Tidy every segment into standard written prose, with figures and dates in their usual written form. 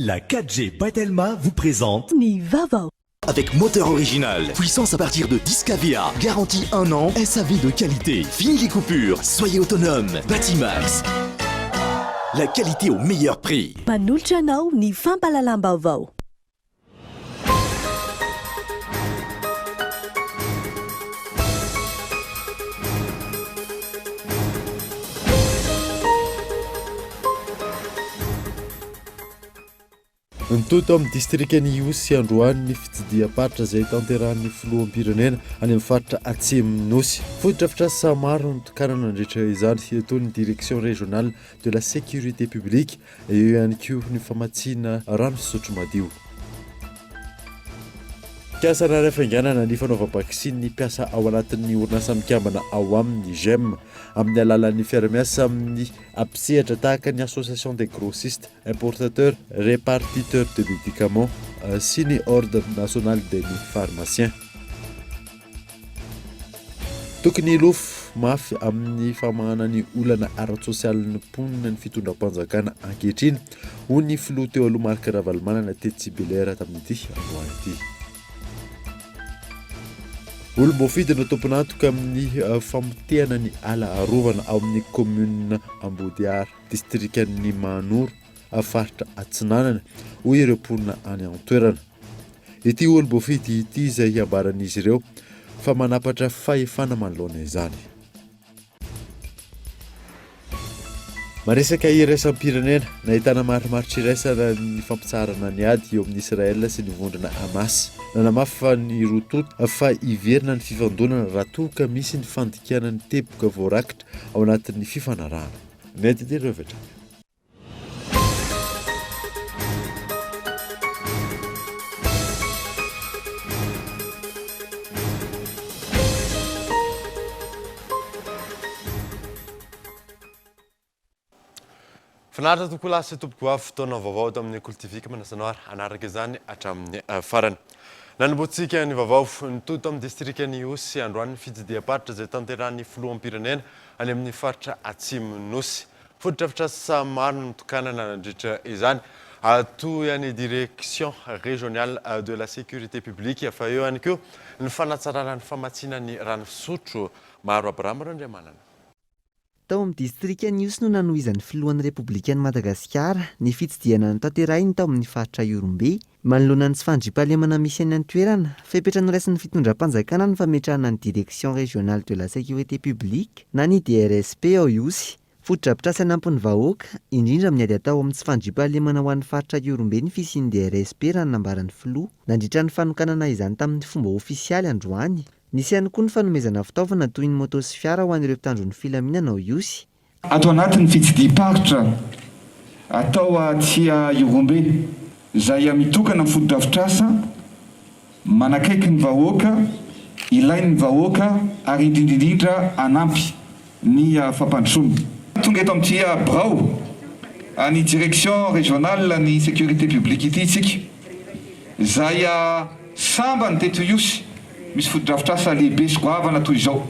La 4G by Telma vous présente Ny vaovao. Avec moteur original, puissance à partir de 10 kVA, garantie 1 an, SAV de qualité. Fini les coupures, soyez autonome. Batimax. La qualité au meilleur prix. Manolotra anao ny fampahalalam-baovao. Nitohy tao amin'ny distrikan'i Ihosy androany ny fitsidiham-paritra izay tanterahin'ny filoham-pirenena any amin'ny faritra Atsimon'ny Nosy. Fotodrafitrasa maro no notokanana nandritra izany, toy ny Direction régionale de la sécurité publique, eo ihany koa ny famatsiana rano fisotro madio. Mikasa ny hanafainganana ny fanaovam-baksiny ny mpiasa ao anatin'ny orinasa mikambana ao aminy, Gem, amin'ny alalan'ny fiara-miasa amin'ny mpisehatra tahaka ny Association des grossistes importateurs répartiteurs de médicaments sy ny Ordre national des pharmaciens. Tokony hilofo mafy amin'ny famahana ny olana ara-tsosialin'ny mponina ny fitondram-panjakana ankehitriny, hoy ny filoha teo aloha Marc Ravalomanana tetsy Bel'Air tamin'ity androany ity. Olom-boafidy no tompon'antoka amin'ny famotehana ny ala arovana ao amin'ny kaominina Ambodiara. distrikan'i Mahanoro, faritra Atsinanana, hoy ireo mponina any an-toerana. Ity olom-boafidy ity izay ambaran'izy ireo fa manapatra fahefana manoloana izany. Maresaka iraisam-pirenena, nahitana marimaritra iraisana ny fampitsaharana ny ady eo amin'i Israel sy ny vondrona Hamas. Nanamafy fa ny roa tonta fa hiverina ny fifandonana raha toa ka misy ny fandikana ny teboka voarakitra ao anatin'ny fifanarahana. Mety ity ireo avy hatrany. Finaritra tokoa lahy sy tompoko vavy fotoana vaovao ato amin'ny Kolo TV ka manasa anao ary hanaraka izany hatramin'ny farany. Nanombohantsika ny vaovao, nitohy tao amin'ny distrikan'i Ihosy androany ny fitsidiham-paritra izay tanterahin'ny filoham-pirenena any amin'ny faritra Atsimon'ny Nosy. Fotodrafitrasa maro no notokanana nandritra izany, toy ny Direction Régionale de la Sécurité Publique fa eo ihany koa ny fanatsarana ny famatsiana ny rano fisotro. Maro Abraham Randriamanana. Tao amin'ny distrikan'i Ihosy no nanohizan'ny filohan'ny Repoblikan'i Madagasikara ny fitsidihana notanterahiny tao amin'ny faritra Ihorombe. Manoloana ny tsy fandriampahalemana misy any an-toerana, fepetra noraisin'ny fitondram-panjakana ny fametrahana ny Direction Régionale de la Sécurité Publique na ny DRSP ao Ihosy. Fotodrafitrasa hanampy ny vahoaka, indrindra amin'ny ady atao amin'ny tsy fandriampahalemana ho an'ny faritra Ihorombe ny fisian'ny DRSP raha ny nambaran'ny filoha nandritra ny fanokanana izany tamin'ny fomba ofisialy androany. Nisy ihany koa ny fanomezana fitaovana toy ny moto sy fiara ho an'ireo mpitandro ny filaminana ao Ihosy. Ato anatin'ny fitsidiham-paritra atao aty Ihorombe, izay mitokana amin'ny fotodrafitrasa manakaiky ny vahoaka, ilain'ny vahoaka ary indrindra indrindra hanampy ny fampandrosoana. Tonga eto amin'ity birao an'ny Direction Régionale ny Sécurité Publique ity isika, izay Sambany teto Ihosy misy fotodrafitrasa lehibe sy goavana toy izao.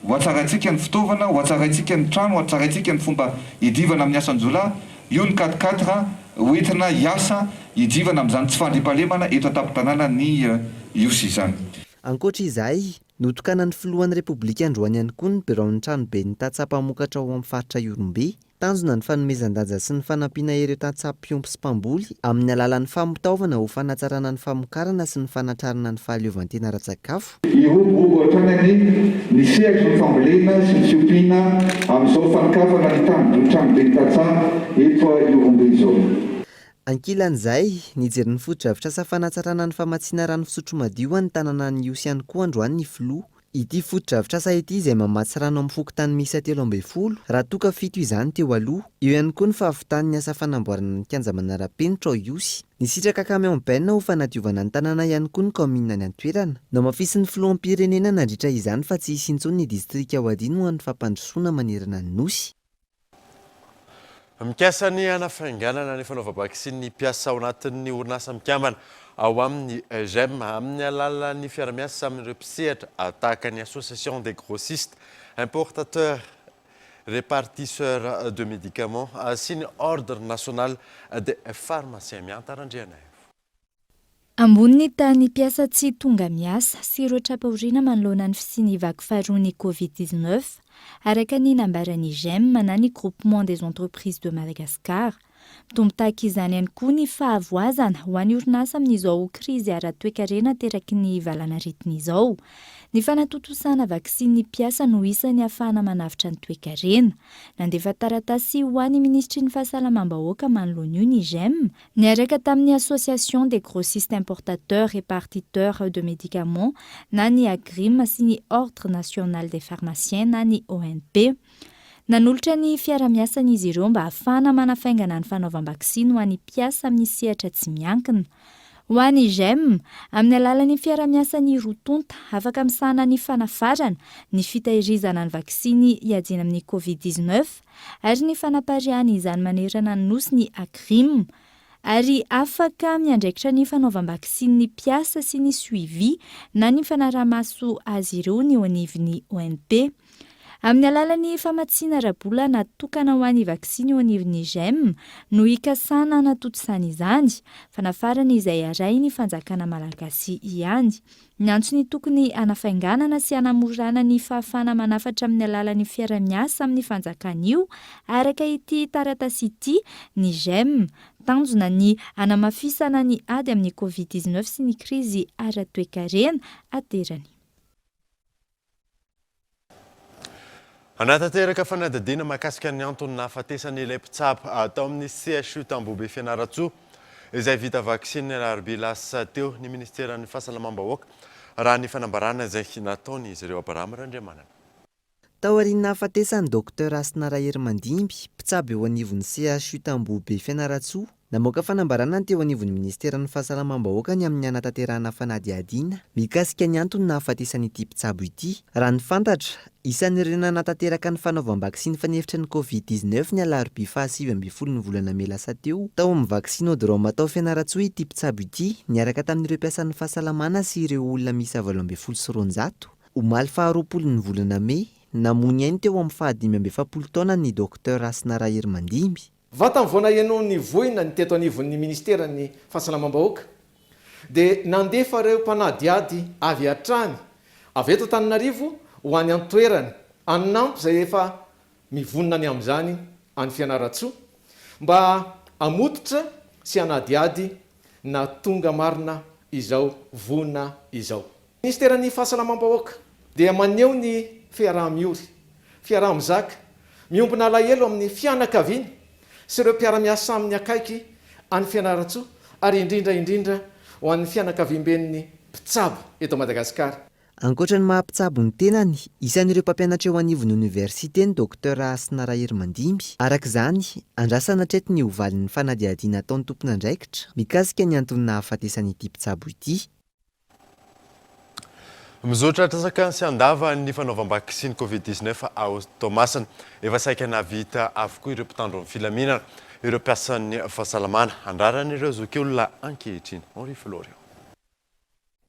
Ho hatsaraintsika ny fitaovana, ho hatsaraintsika ny trano, ho hatsaraintsika ny fomba hiadivana amin'ny asan-jiolahy. Io ny quatre quatre ho entina hiasa hiadivana amin'izany tsy fandriampahalemana eto an-tampon-tanànan'i Ihosy izany. Ankoatra izay, notokanan'ny filohan'ny Repoblika androany ihany koa ny biraon'ny tranoben'ny tantsaha mpamokatra ao amin'ny faritra Ihorombe. Tanjona ny fanomezan-danja sy ny fanampiana ireo tantsaha mpiompy sy mpamboly amin'ny alalan'ny fampitaovana ho fanatsarana ny famokarana sy ny fanatrarana ny fahaleovantena ara-tsakafo. Hiroborobo hatrany anie ny sehatry ny fambolena sy ny fiompiana amin'izao fanokafana ny tany tranoben'ny tantsaha eto Ihorombe izao. Ankilan'izay, nijery ny fotodrafitrasa fanatsarana ny famatsiana rano fisotro madio ho an'ny tanànan'i Ihosy ihany koa androany ny filoha. Ity fotodrafitrasa ity izay mamatsy rano amin'ny fokontany miisa 13, raha toa ka fito izany teo aloha. Eo ihany koa ny fahavitan'ny asa fanamboarana ny kianja manara-penitra ao Ihosy. Nisitraka camion benne ho fanadiovana ny tanàna ihany koa ny kaominina any an-toerana. Nohamafisin'ny filoham-pirenena nandritra izany fa tsy hisy intsony ny distrika ho adino ho an'ny fampandrosoana manerana ny Nosy. Mikasa ny hanafainganana ny fanaovam-baksiny ny mpiasa ao anatin'ny orinasa mikambana ao aminy GEM amin'ny alalan'ny fiara-miasa amin'ireo mpisehatra tahaka ny Association des grossistes, importateurs. Répartisseurs de médicaments sy ny Ordre National des Pharmaciens. Mianta Randrianaivo. Ambony ny tahan'ny mpiasa tsy tonga miasa sy ireo tra-pahoriana manoloana ny fisian'ny vaky faharoan'ny Covid 19, araka ny nambaran'ny GEM na ny Groupement des Entreprises de Madagascar. Mitombo tahaka izany ihany koa ny fahavoazana ho an'ny orinasa amin'izao krizy ara-toekarena ateraky ny valanaretina izao. Ny fanatontosana vaksiny ny mpiasa no isan'ny ahafahana manavotra ny toekarena. Nandefa taratasy ho an'ny minisitry ny Fahasalamam-bahoaka manoloana io ny GEM, niaraka tamin'ny Association des grossistes importateurs répartiteurs de médicaments na ny Agrim sy ny Ordre national des pharmaciens na ny ONP. Nanolotra ny fiara-miasany izy ireo mba hahafahana manafaingana ny fanaovam-baksiny ho an'ny mpiasa amin'ny sehatra tsy miankina. Ho an'ny Gem, amin'ny alalan'ny fiara-miasan'ny roa tonta, afaka misahana ny fanafarana, ny fitahirizana ny vaksiny hiadiana amin'ny Covid 19 ary ny fanapariahana izany manerana ny Nosy ny Acrim. Ary afaka miandraikitra ny fanaovam-baksiny ny mpiasa sy ny suivi na ny fanaraha-maso azy ireo ny eo anivon'ny ONP. Amin'ny alalan'ny famatsiana ara-bola natokana ho an'ny vaksiny eo anivon'ny GEM no hikasana hanatontosana izany, fanafarana izay arahin'ny fanjakana malagasy ihany. Niantso ny tokony hanafainganana sy hanamorana ny fahafahana manafatra amin'ny alalan'ny fiara-miasa amin'ny fanjakana io araka ity taratasy ity ny GEM. Tanjona ny hanamafisana ny ady amin'ny Covid 19 sy ny krizy ara-toekarena aterany. Hanatanteraka fanadihadiana mahakasika ny antony nahafatesany ilay mpitsabo tao amin'ny CHU Tambohobe Fianarantsoa izay vita vaksiny ny alarobia lasa teo ny minisiteran'ny Fahasalamam-bahoaka, raha ny fanambarana izay nataon'izy ireo. Abraham Randriamanana. Taorian'ny nahafatesan'ny Docteur Hasina Raherimandimby, mpitsabo eo anivon'ny CHU Tambohobe Fianarantsoa, Namoaka fanambarana ny teo anivon'ny minisiteran'ny Fahasalamam-bahoaka ny amin'ny hanatanterahana fanadihadiana mikasika ny antony nahafatesan'ity mpitsabo ity. Raha ny fantatra, isan'ireo nanatanteraka ny fanaovam-baksiny fanefitra ny Covid 19 ny alarobia faha 19 ny volana mey lasa teo, tao amin'ny Vaccinodrome tao Fianarantsoa ity mpitsabo ity, niaraka tamin'ireo mpiasan'ny fahasalamana sy ireo olona miisa 218. Omaly faha 20 ny volana mey, namoy ny ainy teo amin'ny faha 45 taonany ny Docteur Hasina Raherimandimby. Vantany vao naheno ny voina ny teto anivon'ny ministeran'ny Fahasalamam-bahoaka dia nandefa ireo mpanadihady avy hatrany avy eto Antananarivo ho any an-toerana hanampy izay efa mivonona ny amin'izany any Fianarantsoa mba hamototra sy hanadihady na tonga marina izao voina izao. Ministeran'ny Fahasalamam-bahoaka dia maneho ny fiaraha-miory, fiaraha-mizaka, miombona alahelo amin'ny fianakaviana sy ireo mpiara-miasa aminy akaiky any Fianarantsoa ary indrindra indrindra ho an'ny fianakaviamben'ny mpitsabo eto Madagasikara. Ankoatra ny maha mpitsabo ny tenany, isan'ireo mpampianatra eo anivon'ny oniversite ny Docteur Hasina Raherimandimby. Araka izany, andrasana hatreto ny ho valin'ny fanadihadiana ataon'ny tompon'andraikitra mikasika ny antony nahafatesan'ity mpitsabo ity. Mizotra hatrasaka sy handava ny fanaovam-baksiny Covid 19 ao Toamasina. Efa saika nahavita avokoa ireo mpitandro ny filaminana, ireo mpiasan'ny fahasalamana. Andraran'ireo zokiolona ankehitriny. Henri Florian.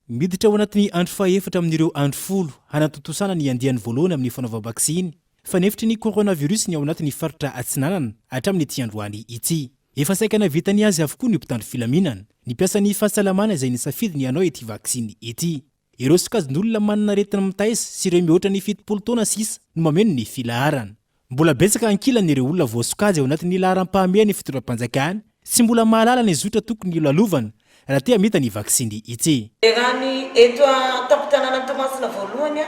Miditra ao anatin'ny andro fahefatra amin'ireo andro folo hanatontosana ny andiany voalohany amin'ny fanaovam-baksiny fanefitry ny coronavirus ny ao anatin'ny faritra Atsinanana hatramin'ity androany ity. Efa saika nahavita ny azy avokoa ny mpitandro filaminana, ny mpiasan'ny fahasalamana izay nisafidy ny hanao ity vaksiny ity. Ireo sokajin'olona manana aretina mitaiza sy ireo mihoatra ny 70 taona sisa no mameno ny filaharana. Mbola betsaka ankilany ireo olona voasokajy ao anatin'ny laharam-pahamehan'ny fitondram-panjakana tsy mbola mahalala ny zotra tokony holalovana raha te hamita ny vaksiny ity. Raha ny eto an-tampon-tanànan'i Toamasina voalohany,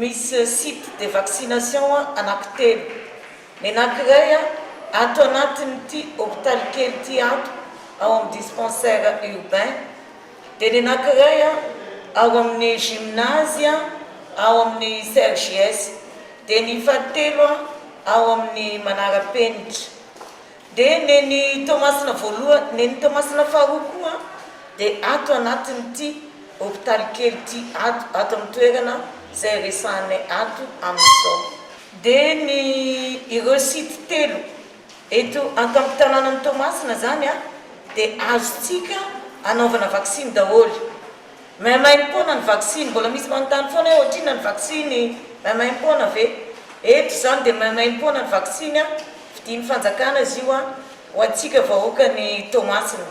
misy site de vaccination anankitelo. Ny anankiray ato anatin'ity hopitaly kely ity ato, ao amin'ny dispensaire urbain. Dia ny anankiray ao amin'ny gymnase ao amin'ny CRJS. Dia ny fahatelo ao amin'ny manara-penitra. Dia neny Toamasina voalohany, neny Toamasina faharoa koa dia ato anatin'ity hopitaly kely ity ato, ato amin'ny toerana izay resahanay ato amin'izao. Dia ny ireo site telo eto an-tampon-tanànan'i Toamasina izany dia azontsika anaovana vaksiny daholo. Maimaimpoana ny vaksiny, mbola misy manontany foana hoe ohatrinona ny vaksiny, maimaimpoana ve? Eto izany dia maimaimpoana ny vaksiny, vidian'ny fanjakana izy io ho antsika vahoakan'i Toamasina.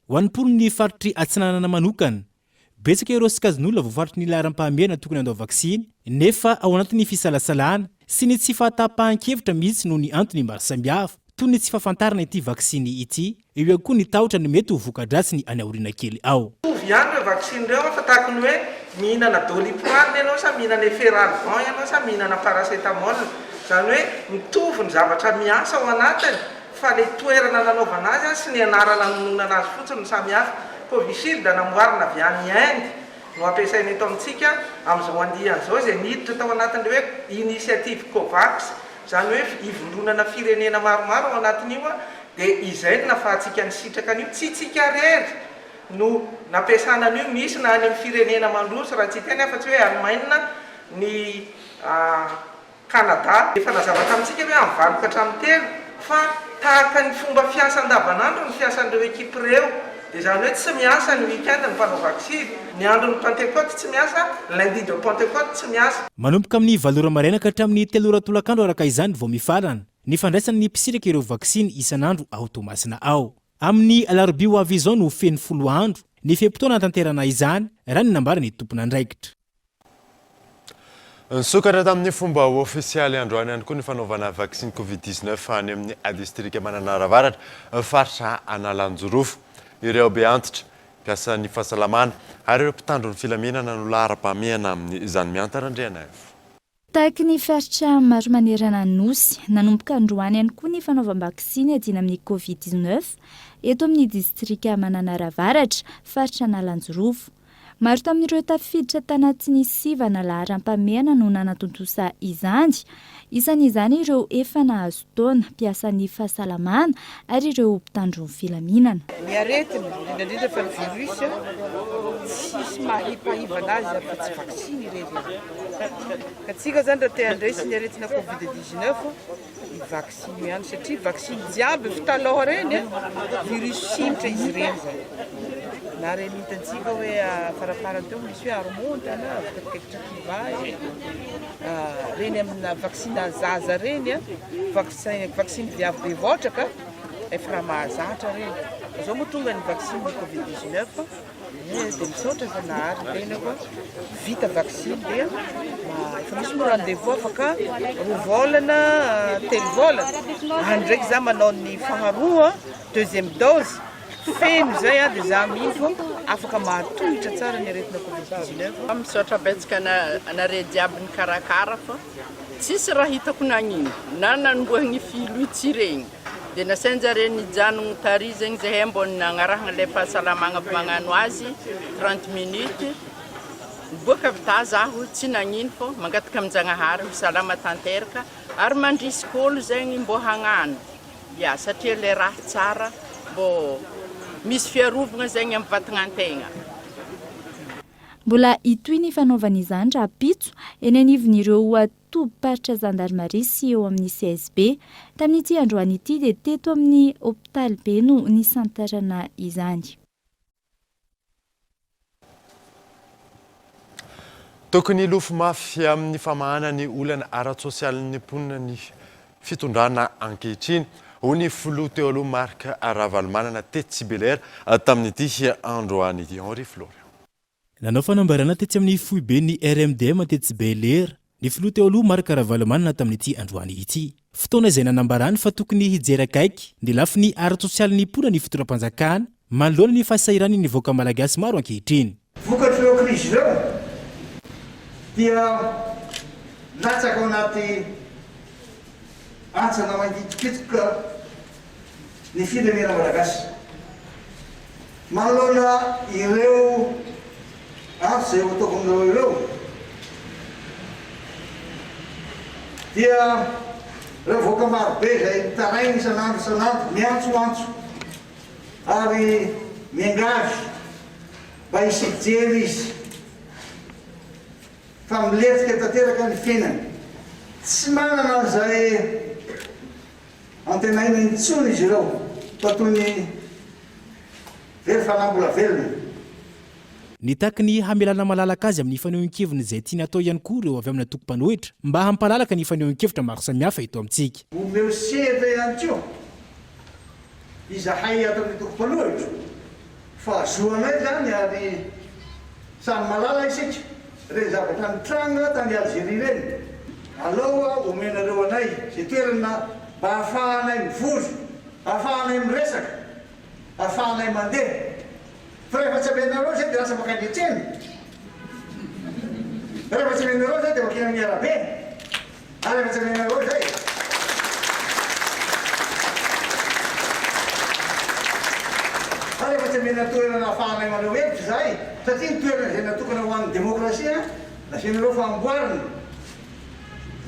Ho an'ny mponin'ny faritr'i Atsinanana manokana, betsaka ireo sokajin'olona voafaritry ny laharam-pahamehana tokony handao vaksiny, nefa ao anatin'ny fisalasalana sy ny tsy fahatapahan-kevitra mihitsy noho ny antony maro samihafa, toy ny tsy fahafantarana ity vaksiny ity, eo ihany koa ny tahotra ny mety ho voka-dratsiny any aoriana kely ao. Mitovy ihany ireo vaksiny ireo fa tahaka ny hoe mihinana doliprane ianao sa mihinana efferalgan ianao sa mihinana paracetamol. Izany hoe mitovy ny zavatra miasa ao anatiny fa ilay toerana nanaovana azy sy ny anarana nononana azy fotsiny no samy hafa. Covishield namboarina avy any Inde no ampiasaina eto amintsika amin'izao andiany izao izay niditra tao anatin'ilay hoe initiative Covax. Izany hoe ivondronana firenena maromaro ao anatin'io dia izay no nafahantsika nisitraka an'io, tsy tsika irery no nampiasana an'io, misy na any amin'ny firenena mandroso raha tsy hiteny afa-tsy hoe Allemagne, ny Canada. Efa nazava tamintsika hoe amin'ny valo ka hatramin'ny telo fa tahaka ny fomba fiasa andavanandro ny fiasan'ireo ekipa ireo, dia izany hoe tsy miasa ny week-end ny mpanao vaksiny, ny andron'ny Pentecote tsy miasa, lundi de Pentecote tsy miasa. Manomboka amin'ny valo ora maraina ka hatramin'ny telo ora tolakandro araka izany vao mifarana ny fandraisan'ny mpisiraka ireo vaksiny isan'andro ao Toamasina ao. Amin'ny alarobia ho avy izao no feno folo andro ny fe-potoana hanatanterahana izany, raha ny nambaran'ny tompon'andraikitra. Nisokatra tamin'ny fomba ofisialy androany ihany koa ny fanaovana vaksiny Covid 19 any amin'ny distrika Mananara Avaratra, faritra Analanjirofo. Ireo be antitra, mpiasan'ny fahasalamana ary ireo mpitandro ny filaminana no laharam-pahamehana amin'izany. Mihanta Randrianaivo. Tahaky ny faritra maro manerana ny Nosy, nanomboka androany ihany koa ny fanaovam-baksiny iadiana amin'ny Covid 19 eto amin'ny distrika Mananara Avaratra, faritra Analanjirofo. Maro tamin'ireo tafiditra tanatin'ny sivana laharam-pahamehana no nanatontosa izany. Isan'izany ireo efa nahazo taona, mpiasan'ny fahasalamana ary ireo mpitandro ny filaminana. Ny aretina, indrindra indrindra fa ny virus, tsisy mahipahivana azy afa-tsy vaksiny irery ihany. Ka tsika zany raha te handresy ny aretina covid 19, ny vaksiny ihany satria vaksiny jiaby efa taloha reny virus simitra izy ireny zany na reny hitantsika hoe farafarany teo misy hoe aromontana vokatriketry kiva e reny amina vaksina zaza reny vaccin vaksiny viavy be votraka efa raha mahazatra reny zao moa tonga ny vaksiny covid 19 Eh dia misaotra Zanahary tenako vita vaksiny dia efa misy moa rendez-vous afaka roa volana telo volana any ndraiky za manao ny faharoa deuxième dose feno zay a dia za mino fa afaka mahatohitra tsara ny aretina covid 19. Misaotra betsaka anare jiaby nikarakara fa tsisy raha hitako nagnino na nanombohagny filo tsy regny. Dia nasain-jareo nijanogno tary zegny zahay mbô nagnarahagna le fahasalamagna avy magnano azy trente minutes, niboaka avy ta zaho tsy nagnino fô mangataka amin-jagnahary ho salama tanteraka ary mandrisika ôlo zegny mbô hagnano, ya satria le raha tsara mbô misy fiarovagna zegny amy vatagnan-tegna. Mbola hitohy ny fanaovana izany rahampitso eny anivon'ireo tobim-paritra zandarimaria sy eo amin'ny CSB. Tamin'ity androany ity dia teto amin'ny hopitaly be no nisantarana izany. Tokony hilofo mafy amin'ny famahana ny olana ara-tsosialin'ny mponina ny fitondrana ankehitriny, hoy ny filoha teo aloha Marc Ravalomanana tetsy Bel'Air tamin'ity androany ity. Henri Florian. Nanao fanambarana tetsy amin'ny foiben'ny RMDM tetsy Bel'Air ny filoha teo aloha Marc Ravalomanana tamin'ity androany ity. Fotoana izay nanambarany fa tokony hijery akaiky ny lafiny ara-tsosialin'ny mponina ny fitondram-panjakana manoloana ny fahasahiran'ny vahoaka malagasy maro ankehitriny. Vokatr'ireo krizy ireo dia latsaka ao anaty hantsana mangitsokitsoka ny firenena malagasy. Manoloana ireo antso izay ho ataoko aminareo ireo dia ireo vahoaka marobe izay mitaraina isan'andro isan'andro, miantsoantso ary miangavy mba hisy hijery izy fa milentika tanteraka ny fiainany. Tsy manana an'izay Antenaina intsony izy ireo fa toy ny very fanahy mbola velona. Nitaky ny hamelana malalaka azy amin'ny fanehoan-keviny izay tiany hatao ihany koa ireo avy amin'ny antoko mpanohitra mba hampalalaka ny fanehoan-kevitra maro samihafa eto amintsika. Omeo sehatra ihany koa izahay ato amin'ny antoko mpanohitra fa zo anay izany ary samy malala isika ireny zavatra nitranga tany Algerie ireny. Aleo omenareo anay izay toerana mba ahafahanay mivory, ahafahanay miresaka, ahafahanay mandeha. Fa rehefa tsy amenareo izay dia lasa mankany an-tsena. Rehefa tsy amenareo izay dia mankeny amin'ny arabe. Ary rehefa tsy amenareo izay. Ary rehefa tsy amena toerana ahafahanay maneho hevitra izahay, satria ny toerana izay natokana ho an'ny demokrasia, lazainareo fa amboarina.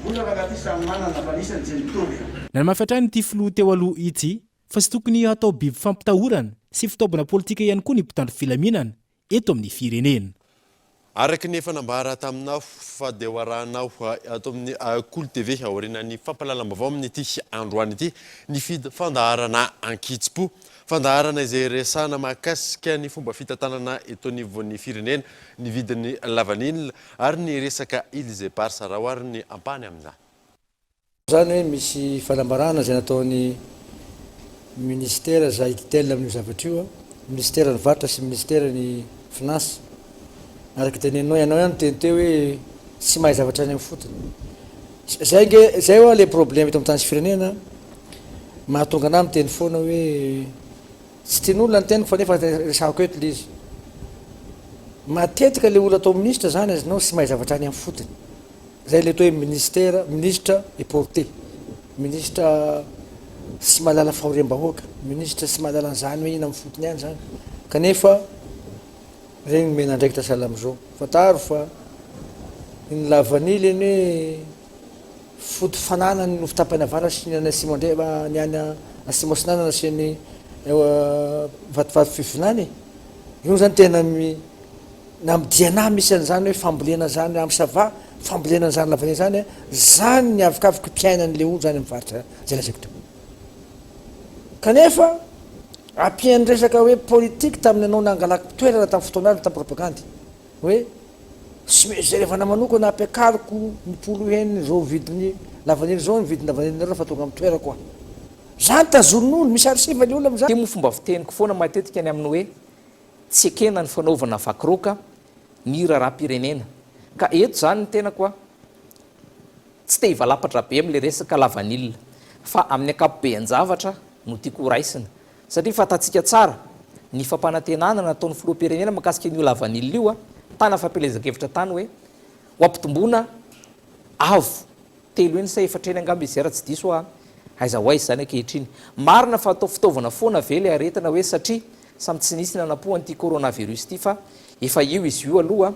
Vola rangahy ity samy manana fa ny isany tsy mitovy. Nanamafy hatrany ity filoha teo aloha ity fa tsy tokony hatao biby fampitahorana sy fitaovana politika ihany koa ny mpitandro filaminana eto amin'ny firenena. Araka ny efa nambara taminao fa dia ho arahanao ato amin'ny Kolo TV aorianan'ny fampahalalam-baovao amin'ity androany ity ny fandaharana Ankitsim-po. Fandaharana izay resahana mahakasika ny fomba fitantanana eto anivon'ny firenena, ny vidin'ny lavanila ary ny resaka Îles Éparses. Araho ary ny ampahany amin'izany. Izany hoe misy fanambarana izay nataon'ny Ministera izay tutelle amin'io zavatra io, Ministeran'ny varotra sy Ministeran'ny finance. Araka ny teneninao, ianao ihany niteny teo hoe tsy mahay zavatra any amin'ny fotony. Izay ange, izay hoa ilay problème eto amin'ny tany sy firenena, mahatonga anah miteny foana hoe tsy tian'olona ny teniko fa nefa resahako eto ilay izy. Matetika ilay olona atao minisitra izany azonao tsy mahay zavatra any amin'ny fotony. Zay le atao hoe ministère, minisitra eporté, minisitra tsy mahalala fahoriam-bahoaka, minisitra tsy mahalala an'izany hoe inona amin'ny fotony any zany, kanefa regny nomena andraikitra sahala amin'izao. Fantaro fa ny lavanily anie foto fananany nofo tapany avaratra sy ny any atsimo andrefa, ny any atsimo atsinanana sy ny Vatovavy Fitovinany e! Io zany tena mi Na amin'ny DNA misy an'izany hoe fambolena an'izany hoe amin'ny sava, fambolena an'izany lavanila izany an, izany ny avokavokom-piainan'ilay olona izany amin'ny faritra izay lazaiko teo. Kanefa ampian'ny resaka hoe politique tamin'ny nanao nangalako toerana tamin'ny fotoan'andro tamin'ny propagandy hoe tsy maintsy jerevana manokana ampiakariko ny polo heny izao vidin'ny lavanila izao ny vidin'ny lavanilanareo fa tonga amin'ny toerako aho. Izany tazonin'olo, misy archive ilay olona amin'izany. Ity moa fomba fiteniko foana matetika ny amin'ny hoe Tsy ekena ny fanaovana vakiroaka ny raharaham-pirenena. Ka eto izany ny tenako a, tsy te hivalapatra be amin'ilay resaka lavanila, fa amin'ny ankapobean-javatra no tiako ho raisina. Satria fantatsika tsara ny fampanantenana nataon'ny filoham-pirenena mahakasika an'io lavanila io a, tany fampielezan-kevitra tany hoe ho ampitomboina avo Telo eny sa efatra eny angamba izy izay raha tsy diso aho an! Aiza ho aiza izany ankehitriny? Marina fa atao fitaovana foana ve ilay aretina hoe satria samy tsy nisy nanapoa an'ity coronavirus ity fa efa io izy io aloha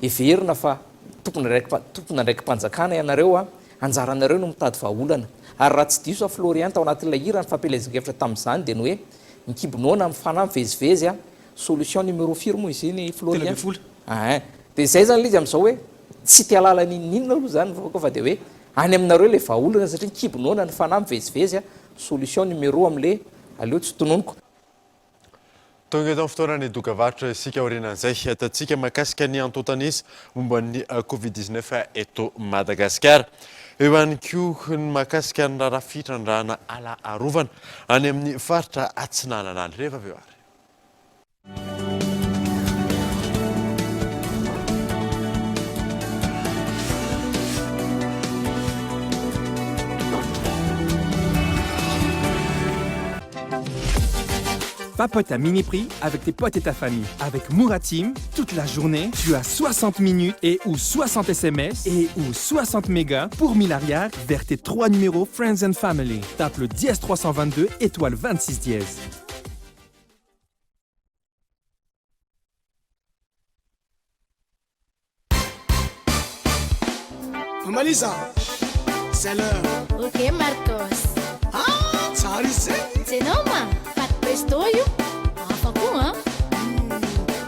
heverina fa tompon'andraiki-panjakana ianareo an! Anjaranareo no mitady vahaolana. Ary raha tsy diso aho Florian tao anatin'ilay hira ny fampielezan-kevitra tamin'izany dia ny hoe ny kibo noana amin'ny fanahy mivezivezy an! Solution numéro firy moa izy iny Florian? 13. Ein! Dia izay izany ilay izy amin'izao hoe Tsy te halala n'inon'inona aloha izany ny vahoaka fa dia hoe any aminareo ilay vahaolana satria ny kibo noana ny fanahy mivezivezy a, solution numéro amin'ilay aleo tsy tononiko. Tonga eto amin'ny fotoanan'ny dokavarotra isika aorianan'izay hiatantsika mahakasika ny antontan'isa momba ny Covid 19 eto Madagasikara. Eo ihany koa ny mahakasika ny raharaha fitrandrahana ala arovana any amin'ny faritra Atsinanana any. Rehefa avy eo ary. Papote à mini prix avec tes potes et ta famille. Avec Mouratim, toute la journée, tu as 60 minutes et ou 60 SMS et ou 60 mégas pour 1000 arrière vers tes trois numéros Friends and Family. Tape le dièse 322 étoile 26 dièse. Maman Lisa, c'est l'heure. Ok Marcos. Ah, tsara izy zay. Tsenao ma, paty presto io. Hafa koa an.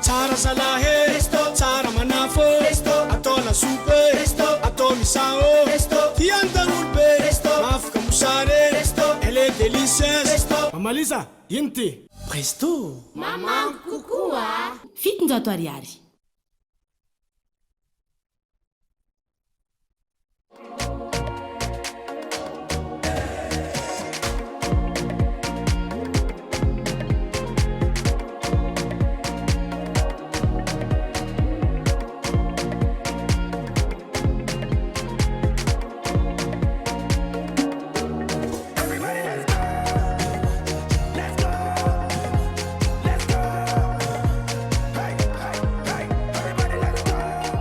Tsara zalahy e, presto, tsara manafo e, presto, atao lasopy e, presto, atao misao e, presto, tian'ny daholo be, presto, mahafaka mosary e, presto, elle est délicieuse, presto. Maman Lisa, ino ty? Presto. Mamango kokoa. koa a! 700 ariary.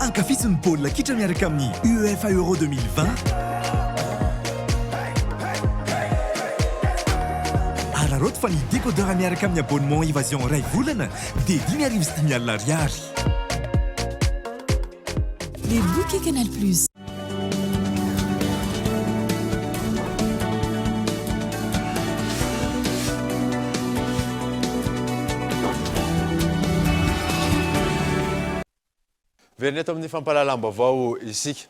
Ankafizo ny baolina kitra miaraka amin'ny UEFA Euro 2020. Araraoty fa ny décodeur miaraka amin'ny abonnement Evasion iray volana dia 5005 ariary. Les bouquets Canal Plus. Miverina eto amin'ny fampahalalam-baovao isika.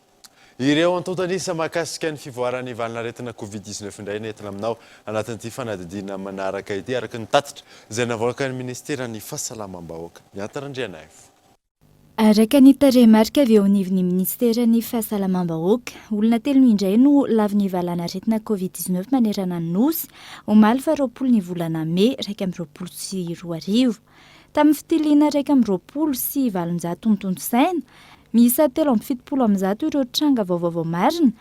Ireo antontan'isa mahakasika ny fivoaran'ny valin'aretina Covid 19 indray no entina aminao anatin'ity fanadihadiana manaraka ity, araka ny tatitra izay navoakan'ny minisiteran'ny Fahasalamam-bahoaka. Mianta Randrianaivo. Araka ny tarehimarika avy eo anivon'ny minisiteran'ny Fahasalamam-bahoaka, olona telo indray no lavon'ny valanaretina Covid 19 manerana ny Nosy, omaly faha 20 ny volana mey 2021. Tamin'ny fitiliana 821 notontosaina, miisa 173 ireo tranga vaovao voamarina,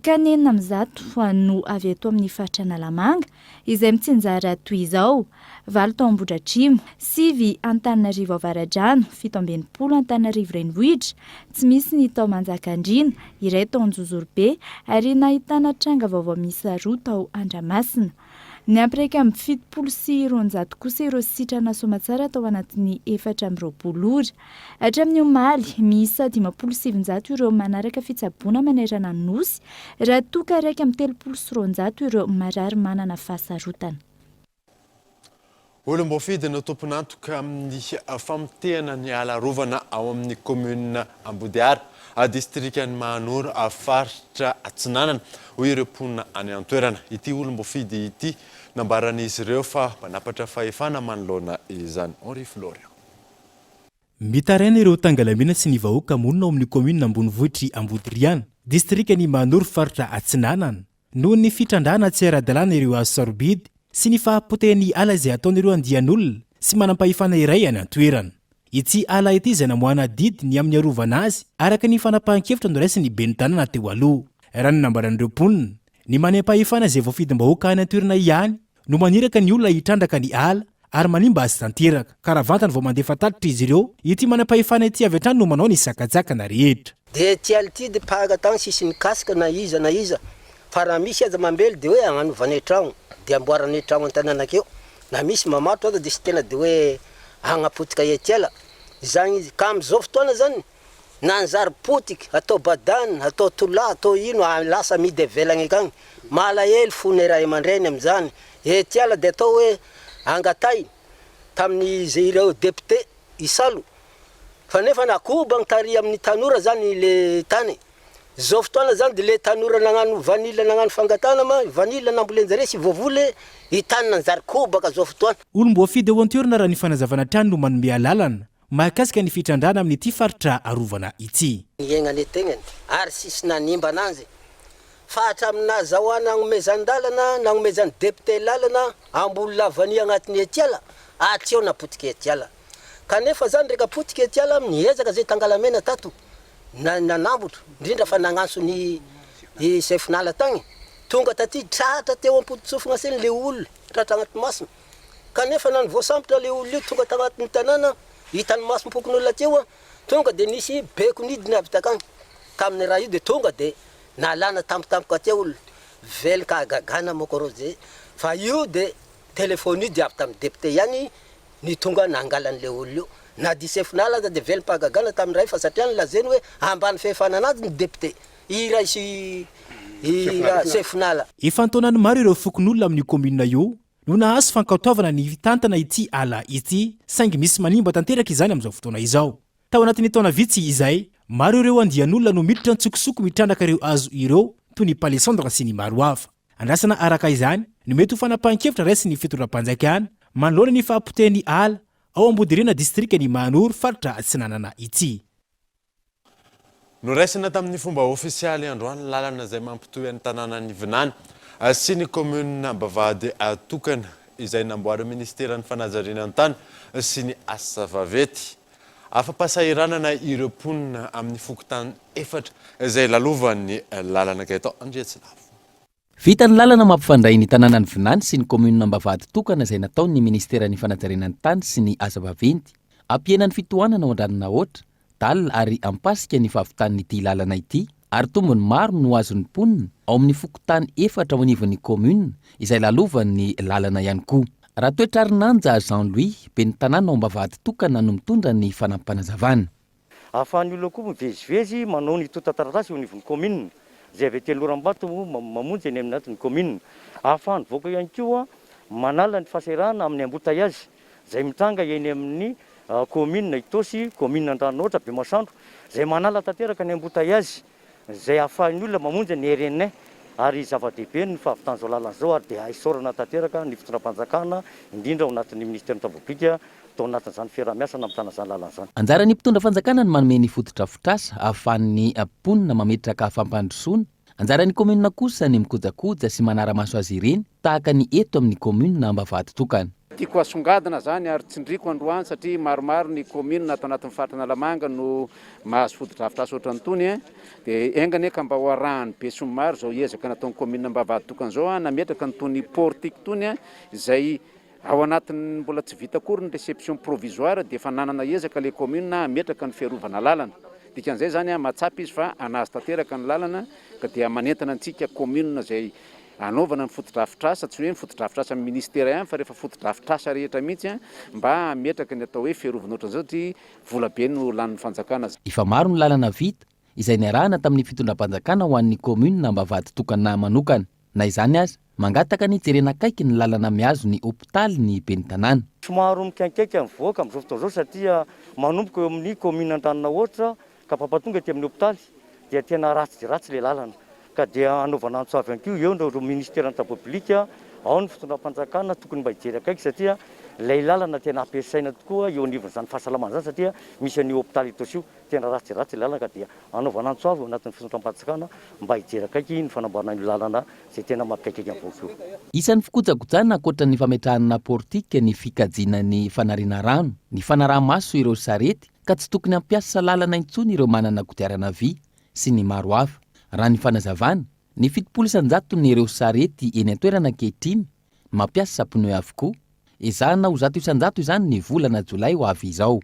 ka ny 106 no avy eto amin'ny faritra Analamanga, izay mitsinjara toy izao, valo tao Ambohidratrimo, sivy Antananarivo Avaradrano, 67 Antananarivo Renivohitra, tsy misy ny tao Manjakandriana, iray tao Anjozorobe ary nahitana tranga vaovao miisa roa tao Andramasina. Niampy 271 kosa ireo sitrana soamatsara tao anatin'ny 24 ora. Hatramin'ny omaly, miisa 950 ireo manaraka fitsaboana manerana ny Nosy, raha toa ka 231 ireo marary manana fahasarotana. Olom-boafidy no tompon'antoka amin'ny famotehana ny ala arovana ao amin'ny kaominina Ambodiara, distrikan'i Mahanoro, faritra Atsinanana, hoy ireo mponina any an-toerana. Ity olom-boafidy ity, nambaran'izy ireo fa manapatra fahefana manoloana izany. Henri Florian. Mitaraina ireo Tangalamena sy ny vahoaka monina ao amin'ny kaominina ambonivohitr'i Ambodiriana, distrikan'i Mahanoro, faritra Atsinanana, noho ny fitrandrahana tsy ara-dalàna ireo hazo sarobidy sy ny fahapotehan'ny ala izay ataon'ireo andian'olona sy manampahefana iray any an-toerana. Ity ala ity izay namoahana didy ny amin'ny harovana azy araka ny fanapahan-kevitra noraisin'ny ben'ny tanàna teo aloha. Raha ny nambaran'ireo mponina, ny manam-pahefana izay voafidim-bahoaka any an-toerana ihany no maniraka ny olona hitrandraka ny ala ary manimba azy tanteraka, ka raha vantany vao mandefa tatitra izy ireo, ity manam-pahefana ity avy hatrany no manao ny sakantsakana rehetra. De ty ala ty de paka tagny tsisy nikasika na iza na iza fa raha misy aza mambely de hoe agnanovanay tragno de amboaranay tragno antanana akeo na misy mamatotra aza de tsy tena de hoe agnapotika etiala zagny izy ka amizao fotoana zany Nanjary potiky, atao badana, atao tolà, atao ino, lasa amidy avelagny akagny. Malahelo fone ray aman-dreny amizany. Etiala de atao hoe angatay tamin'ny ze ireo député Isalo. Fa nefa nakobagny tary amin'ny tanora zany le tany. Zao fotoana zany de le tanora nagnano vanille nagnano fangatahana ma vanille nambolen-jare sy voavoly i tany nanjary kobaka zao fotoana. Olom-boafidy ao an-toerana raha ny fanazavana hatrany no manome alalana Mahakasika ny fitrandrahana amin'ity faritra arovana ity. Niaignane tegnany ary tsisy nanimba ananjy fa hatramin'ny nahazahoana agnomezan-dalana nagnomezan'ny député lalana hamboly lavania agnatin'ny etiala hatreo napotika etiala kanefa zany reka potika etiala niezaka zay tangalamena tato na nanambotro indrindra fa nagnantso ny chef nala tagny tonga taty tratra teo ampototsofigna seny le olo tratra agnaty masina Kanefa na ny voasambotra ilay olona io tonga tao anatin'ny tanàna, hitan'ny masom-pokonolona teo, tonga dia nisy beko nidina avy takany tamin'ny raha io dia tonga dia nalana tampotampoka teo olona. Velon-kahagagana manko reo zay fa io dia telephone io dia avy tamin'ny député ihany ny tonga nangala an'ilay olona io. Na dia sefon'ala aza dia velom-pahagagana tamin'ny ray fa satria nolazainy hoe ambany fahefana an'azy ny député iray sy i sefon'ala. Efa an-taonany maro ireo fokonolona amin'io kaominina io no nahazo fankatoavana ny hitantana ity ala ity saingy misy manimba tanteraka izany amin'izao fotoana izao. Tao anatin'ny taona vitsy izay, maro ireo andian'olona no miditra an-tsokosoko mitrandraka ireo hazo ireo toy ny palissandre sy ny maro hafa. Andrasana araka izany ny mety ho fanapahan-kevitra raisin'ny fitondram-panjakana manoloana ny fahapotehan'ny ala. ao Ambodiriana distrikan'i Mahanoro faritra Atsinanana ity. Noraisina tamin'ny fomba ofisialy androany ny lalana izay mampitohy an'ny tanànan'i Vinany sy ny kaominina Ambavahady Tokana izay namboarin'ny minisiteran'ny fanajariana ny tany sy ny asa vaventy. Afa-pahasahiranana ireo mponina amin'ny fokontany efatra izay lalovan'ny lalana Gaëtan Andriatsilavo. Vita ny lalana mampifandray ny tanànan'i Vinany sy ny kaominina Ambavahady Tokana izay nataon'ny minisiteran'ny Fanajariana ny tany sy ny asa vaventy. Hampihena ny fitohanana ao Andranonahoatra, Dal ary Ampasika ny fahavitan'ity lalana ity ary tombony maro no azon'ny mponina ao amin'ny fokontany efatra ao anivon'ny kaominina izay lalovan'ny lalana ihany koa. Ratoetrarinanja Jean Louis, ben'ny tanàna ao Ambavahady Tokana no mitondra ny fanampinazavana. Ahafahan'ny olona koa mivezivezy manao ny antontan-taratasy eo anivon'ny kaominina, izay avy aty Alorambato mamonjy eny anatin'ny kaominina. Ahafahan'ny vahoaka ihany koa manala ny fahasahiranana amin'ny embouteillage izay mitranga eny amin'ny kaominina Itaosy, kaominina Andranonahoatra, Bemasoandro, izay manala tanteraka ny embouteillage izay ahafahan'ny olona mamonjy ny RN ary zava-dehibe ny fahavitan'izao lalana izao ary dia isaorana tanteraka ny fitondram-panjakana indrindra ao anatin'ny minisiteran'ny Travaux Publics tao anatin'izany fiaraha-miasa namitana izany lalana izany. Anjaran'ny mpitondra fanjakana ny manome ny fotodrafitrasa ahafahan'ny mponina mametraka fampandrosoana, anjaran'ny kaominina kosa ny mikojakoja sy manara-maso azy ireny tahaka ny eto amin'ny kaominina Ambavahaditokana. Tiako hasongadina izany ary tsindriako androany satria maromaro ny kaominina ato anatin'ny faritra Analamanga no mahazo fotodrafitrasa ohatran'itony dia enga anie ka mba ho arahan'ny besinimaro izao ezaka nataon'ny kaominina Ambavahaditokana izao nametraka an'itony portique itony izay Ao anatin'ny mbola tsy vita akory ny réception provisoire dia efa nanana ezaka ilay commune hametraka ny fiarovana lalana. Dikan'izay izany mahatsapa izy fa hanazo tanteraka ny lalana ka dia manentana antsika commune izay hanaovana ny fotodrafitrasa, tsy hoe ny fotodrafitrasa amin'ny ministera ihany fa rehefa fotodrafitrasa rehetra mihitsy mba hametraka ny atao hoe fiarovana ohatran'izao satria vola be no lanin'ny fanjakana. Efa maro ny lalana vita izay niarahana tamin'ny fitondram-panjakana ho an'ny kaominina Ambavahaditokana manokana. Na izany aza, mangataka ny hijerena akaiky ny lalana mihazo ny hopitaly ny ben'ny tanàna. Somary mikaikaika ny vahoaka amin'izao fotoana izao satria manomboka eo amin'ny kaominina Andranonahoatra ka mpampatonga aty amin'ny hopitaly dia tena ratsy dia ratsy ilay lalana ka dia hanaovana antso avo ihany koa eo ireo ministeran'ny travaux publics, ao ny fitondram-panjakana tokony mba hijery akaiky satria ilay lalana tena ampiasaina tokoa eo anivon'izany fahasalamana izany satria misy an'io hopitaly Itaosy io. Tena ratsy dia ratsy ilay lalana ka dia anaovana antso avo ao anatin'ny fitondram-panjakana mba hijery akaiky ny fanamboarana an'io lalana izay tena mampikaikaika ny vahoaka io. Isan'ny fikojakojana ankoatra ny fametrahana portique ny fikajiana ny fanariana rano, ny fanaraha-maso ireo sarety ka tsy tokony hampiasa lalana intsony ireo manana kodiarana vy sy ny maro hafa. Raha ny fanazavana, ny 70 isan-jaton'ireo sarety eny an-toerana ankehitriny mampiasa pneu avokoa. Ezahana ho 100% izany ny volana jolay ho avy izao.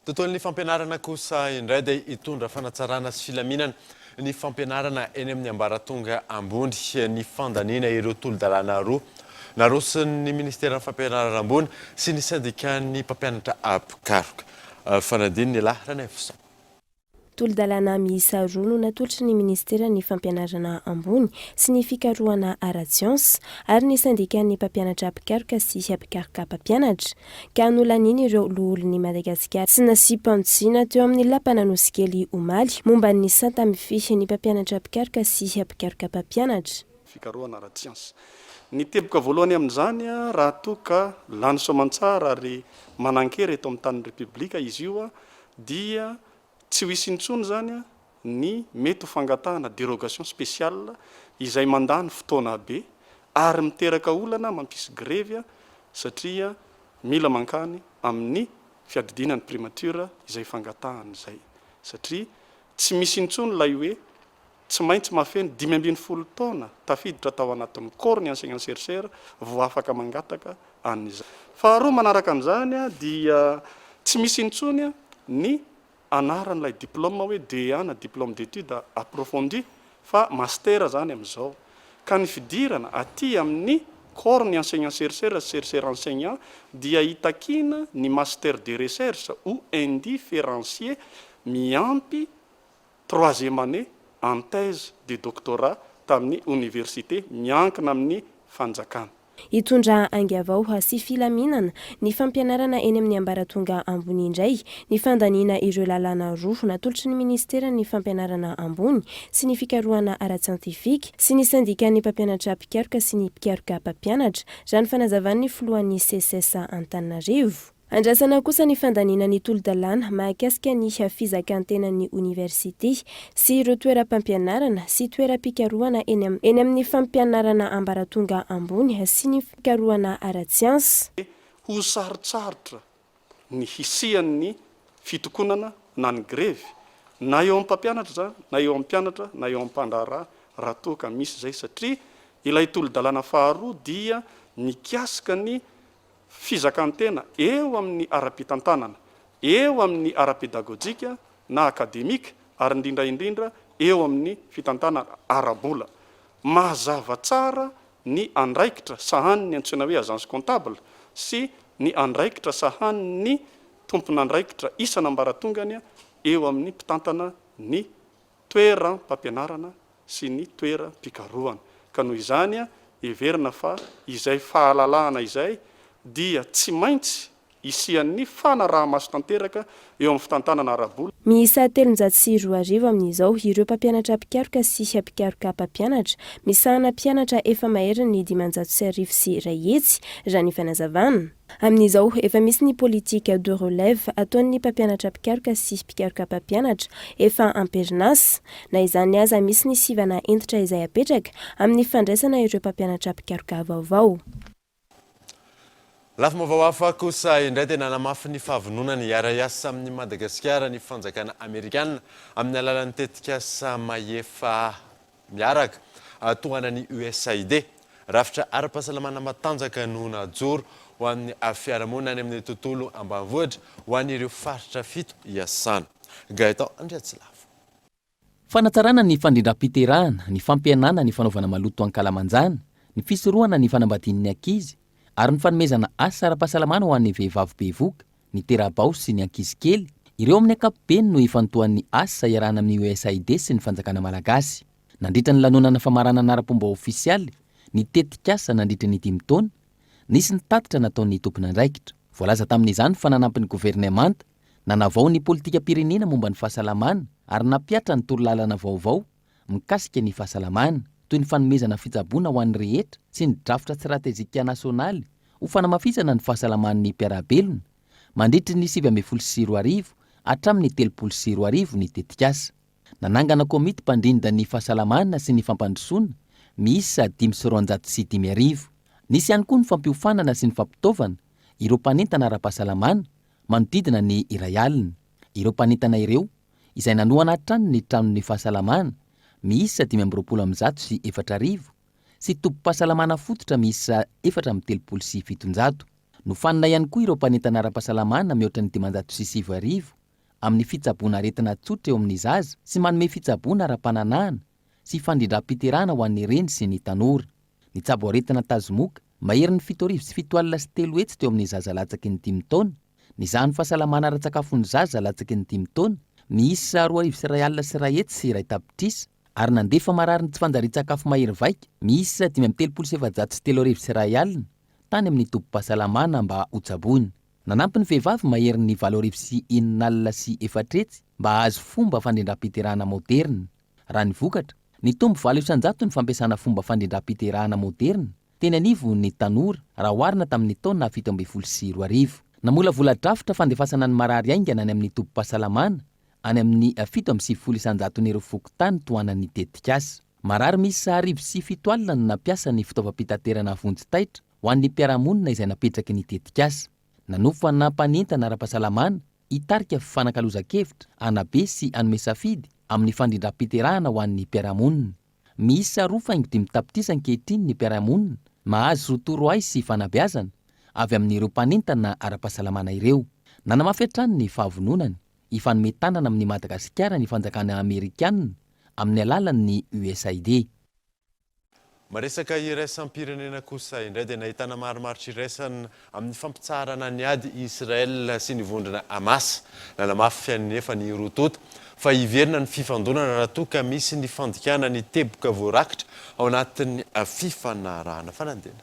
Tontolon'ny fampianarana kosa indray dia hitondra fanatsarana sy filaminana ny fampianarana eny amin'ny ambaratonga ambony ny fandaniana ireo tolo-dalàna roa naroson'ny ministeran'ny fampianarana ambony sy ny sendikan'ny mpampianatra mpikaroka. Fanadino ny lahy Ranaivoson. Tolo-dalàna miisa roa no natolotry ny minisiteran'ny Fampianarana ambony sy ny fikarohana ara-tsiansa ary ny sendikan'ny mpampianatra mpikaroka sy mpikaroka mpampianatra ka nolanian'ireo loholon'i Madagasikara sy nasiam-panitsiana teo amin'ny lapan'Anosikely omaly momba ny sata mifehy ny mpampianatra mpikaroka sy mpikaroka mpampianatra. Fikarohana ara-tsiansa. Ny teboka voalohany amin'izany, raha toa ka lany soamantsara ary manan-kery eto amin'ny tanin'ny Repoblika izy io dia tsy ho hisy intsony izany ny mety ho fangatahana dérogation spéciale izay mandany fotoana be ary miteraka olana mampisy grevy satria mila mankany amin'ny fiadidiana ny primature izay fangatahana izay satria tsy misy intsony ilay hoe tsy maintsy mahafeno 15 taona tafiditra tao anatin'ny corps ny enseignant chercheur vao afaka mangataka an'izany. Faharoa manaraka an'izany dia tsy misy intsony ny anaran'ilay diplôme hoe DEA na diplôme d'études approfondies fa master izany amin'izao. Ka ny fidirana aty amin'ny corps ny enseignant chercheur sy chercheur enseignant dia itakiana ny master de recherche ou indifférencié miampy troisième année en thèse de doctorat tamin'ny oniversite miankina amin'ny fanjakana. Hitondra ainga vao sy filaminana ny fampianarana eny amin'ny ambaratonga ambony indray ny fandaniana ireo lalàna roa natolotry ny minisiteran'ny Fampianarana ambony sy ny fikarohana ara-tsiantifika sy ny sendikan'ny mpampianatra mpikaroka sy ny mpikaroka mpampianatra, raha ny fanazavan'ny filohan'ny Seces Antananarivo. Andrasana kosa ny fandaniana ny tolo-dalàna mahakasika ny fizakan-tenan'ny oniversite sy ireo toeram-pampianarana sy toeram-pikarohana eny eny amin'ny fampianarana ambaratonga ambony sy ny fikarohana ara-tsiansa. Ho sarotsarotra ny hisian'ny fitokonana na ny grevy, na eo amin'ny mpampianatra izany, na eo amin'ny mpianatra, na eo amin'ny mpandraharaha raha toa ka misy izay satria ilay tolo-dalàna faharoa dia mikasika ny fizakan-tena eo amin'ny ara-pitantanana, eo amin'ny ara-pedagojika na akademika ary indrindra indrindra eo amin'ny fitantanana ara-bola. Mazava tsara ny andraikitra sahanin'ny antsoina hoe agence comptable sy ny andraikitra sahanin'ny tompon'andraikitra isan'ambaratongany eo amin'ny mpitantana ny toeram-pampianarana sy ny toeram-pikarohana. Ka noho izany, heverina fa izay fahalalahana izay dia tsy maintsy hisian'ny fanaraha-maso tanteraka eo amin'ny fitantanana ara-bola. Miisa 2300 amin'izao ireo mpampianatra mpikaroka sy mpikaroka mpampianatra misahana mpianatra efa maherin'ny 1500 raha ny fanazavana. Amin'izao, efa misy ny politique de relève ataon'ny mpampianatra mpikaroka sy mpikaroka mpampianatra efa am-perinasa. Na izany aza, misy ny sivana hentitra izay apetraka amin'ny fandraisana ireo mpampianatra mpikaroka vaovao. Lafim-baovao hafa kosa indray dia nanamafy ny fahavononany hiara-hiasa amin'i Madagasikara ny fanjakana amerikana amin'ny alalan'ny tetikasa Mahefa Miaraka, tohanan'ny USAID. Rafitra ara-pahasalamana matanjaka no najoro ho an'ny fiarahamonina any amin'ny tontolo ambanivohitra ho an'ireo faritra fito iasana. Gaëtan Andriatsilavo. Fanatsarana ny fandrindram-piterahana, ny fampihenana ny fanaovana maloto ankalamanjana, ny fisorohana ny fanambadian'ny ankizy, ary ny fanomezana asa ara-pahasalamana ho an'ny vehivavy bevohoka, ny tera-bao sy ny ankizy kely, ireo amin'ny ankapobeny no ifantohan'ny asa iarahana amin'ny USAID sy ny fanjakana malagasy. Nandritra ny lanonana famaranana ara-pomba ofisialy ny tetikasa nandritra ny dimy taona, nisy ny tatitra nataon'ny tompon'andraikitra. Voalaza tamin'izany fa nanampy ny governemanta nanavao ny politikam-pirenena momba ny fahasalamana ary nampihatra ny torolalana vaovao mikasika ny fahasalamana, toy ny fanomezana fitsaboana ho an'ny rehetra sy ny drafitra stratejika nasionaly ho fanamafisana ny fahasalaman'ny mpiara-belona mandritry ny 2019 hatramin'ny 2030 ny tetikasa. Nanangana komity mpandrindra ny fahasalamana sy ny fampandrosoana miisa 2005. Nisy ihany koa ny fampiofanana sy ny fampitaovana ireo mpanentana ara-pahasalamana manodidina ny 1000. Ireo mpanentana ireo izay nanohana hatrany ny tranon'ny fahasalamana miisa 4125 sy tobim-pahasalamana fototra miisa 734. Nofanina ihany koa ireo mpanentana ara-pahasalamana mihoatra ny 9500 amin'ny fitsaboana aretina tsotra eo amin'ny zaza sy manome fitsaboana ara-pananahana sy fandrindram-piterahana ho an'ny reny sy ny tanora. Nitsabo aretina tazomoka maherin'ny 370 teo amin'ny zaza latsaky ny dimy taona Nizaha ny fahasalamana ara-tsakafon'ny zaza latsaky ny dimy taona, miisa 2101 tapitrisa, ary nandefa mararin'ny tsy fanjarian-tsakafo mahery vaika, miisa 3135 31 tany amin'ny tobim-pahasalamana mba hotsaboina. Nanampy ny vehivavy maherin'ny 86 400 mba hahazo fomba fandrindram-piterahana maoderina. Raha ny vokatra, nitombo 8% ny fampiasana fomba fandrindram-piterahana maoderina teny anivon' ny tanora raha oharina tamin' ny taona 2017. Namolavola drafitra fandefasana ny marary haingana any amin' ny tobim-pahasalamana any amin' ny 97 isan-jaton' ireo fokontany tohanan' ny tetikasa. Marary miisa 1070 no nampiasa ny fitaovam-pitaterana vonjy taitra ho an' ny mpiara-monina izay napetraky ny tetikasa. Nanofana mpanentana ara-pahasalamana hitarika fifanakalozan-kevitra hanabe sy hanome safidy amin' ny fandrindram-piterahana ho an' ny mpiara-monina. Miisa roa faingo dimy tapitrisa ankehitriny ny mpiara-monina mahazo torohay sy fanabeazana avy amin'ireo mpanentana ara-pahasalamana ireo. Nanamafy hatrany ny fahavononany hifanome tanana amin'i Madagasikara ny fanjakana amerikanina amin'ny alalan'ny USAID. Maresaka iraisam-pirenena kosa indray dia nahitana marimaritra iraisana amin'ny fampitsaharana ny ady i Israel sy ny vondrona Hamas. Nanamafy anefa ny roa tonta fa hiverina ny fifandonana raha toa ka misy ny fandikana ny teboka voarakitra ao anatin'ny fifanarahana. Fanadihana.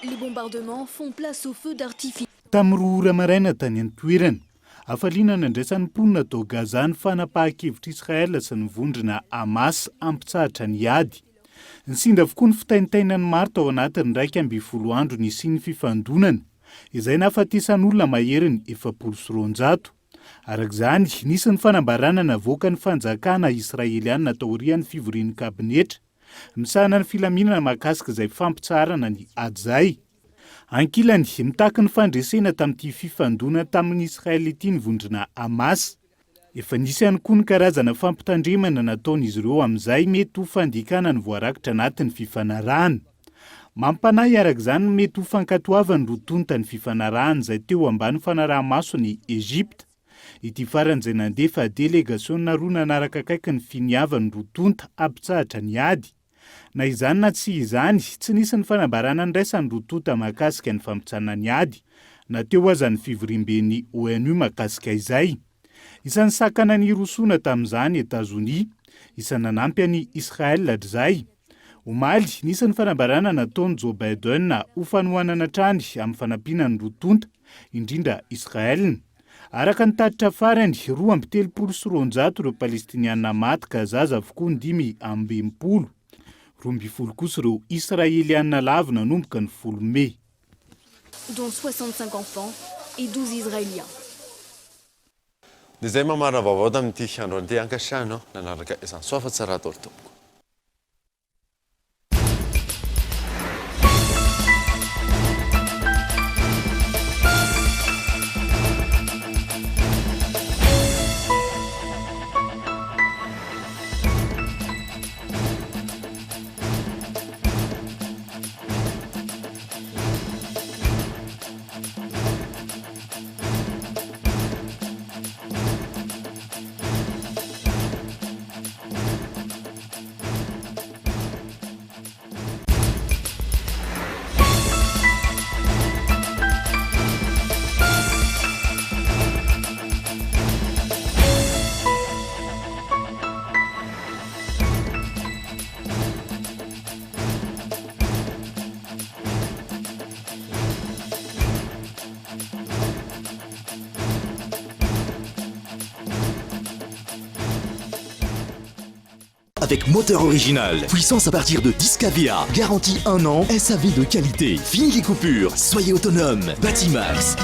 Les bombardements font place aux feux d'artifice. Tamin'ny 2 ora maraina tany an-toerana, hafaliana nandraisan'ny mponina tao Gaza ny fanapahan-kevitr'i Israel sy ny vondrona Hamas hampitsahatra ny ady. Nisinda avokoa ny fitaintainan'ny maro tao anatin'ny 11 andro nisian'ny fifandonana, izay nahafatesan'olona maherin'ny 240. Araka izany, nisy ny fanambarana navoakan'ny fanjakana Israeliana taorian'ny fivorian'ny kabinetra misahana ny filaminana mahakasika izay fampitsaharana ny ady izay. Ankilany, mitaky ny fandresena tamin'ity fifandonana tamin'i Israel ity ny vondrona Hamas. Efa nisy ihany koa ny karazana fampitandremana nataon'izy ireo amin'izay mety ho fandikana ny voarakitra anatin'ny fifanarahana. Mampanahy araka izany ny mety ho fankatoavan'ny roa tonta ny fifanarahana izay teo ambany fanaraha-mason'i Egypta. Ity farany izay nandefa delegasiona roa nanaraka akaiky ny finiavan'ny roa tonta hampitsahatra ny ady. Na izany na tsy izany, tsy nisy ny fanambarana niraisan'ny roa tonta mahakasika ny fampitsanana ny ady, na teo aza ny fivoriamben'ny ONU mahakasika izay. Isan'ny sakana nirosoana tamin'izany Etazonia, isan'ny nanampy an'i Israel hatrizay. Omaly, nisy ny fanambarana nataon'i Joe Biden ho fanohanana hatrany amin'ny fanampiana ny roa tonta, indrindra Israel. Araka ny tatitra farany, 232 ireo Palestiniana maty ka zaza avokoa ny 65. 12 kosa ireo Israeliana lavo nanomboka ny folo mey. Dont 65 enfants et 12 Israéliens. Dia izay mamarana vaovao tamin'ity androany ity ankasitrahana nanaraka izany. Soa fa tsara daholo tompoko. Avec moteur original, puissance à partir de 10 kVA, garantie 1 an, SAV de qualité, fini les coupures, soyez autonome, Batimax.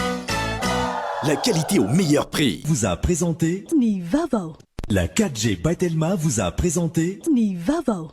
La qualité au meilleur prix. Vous a présenté Ny vaovao. La 4G by Telma vous a présenté Ny vaovao.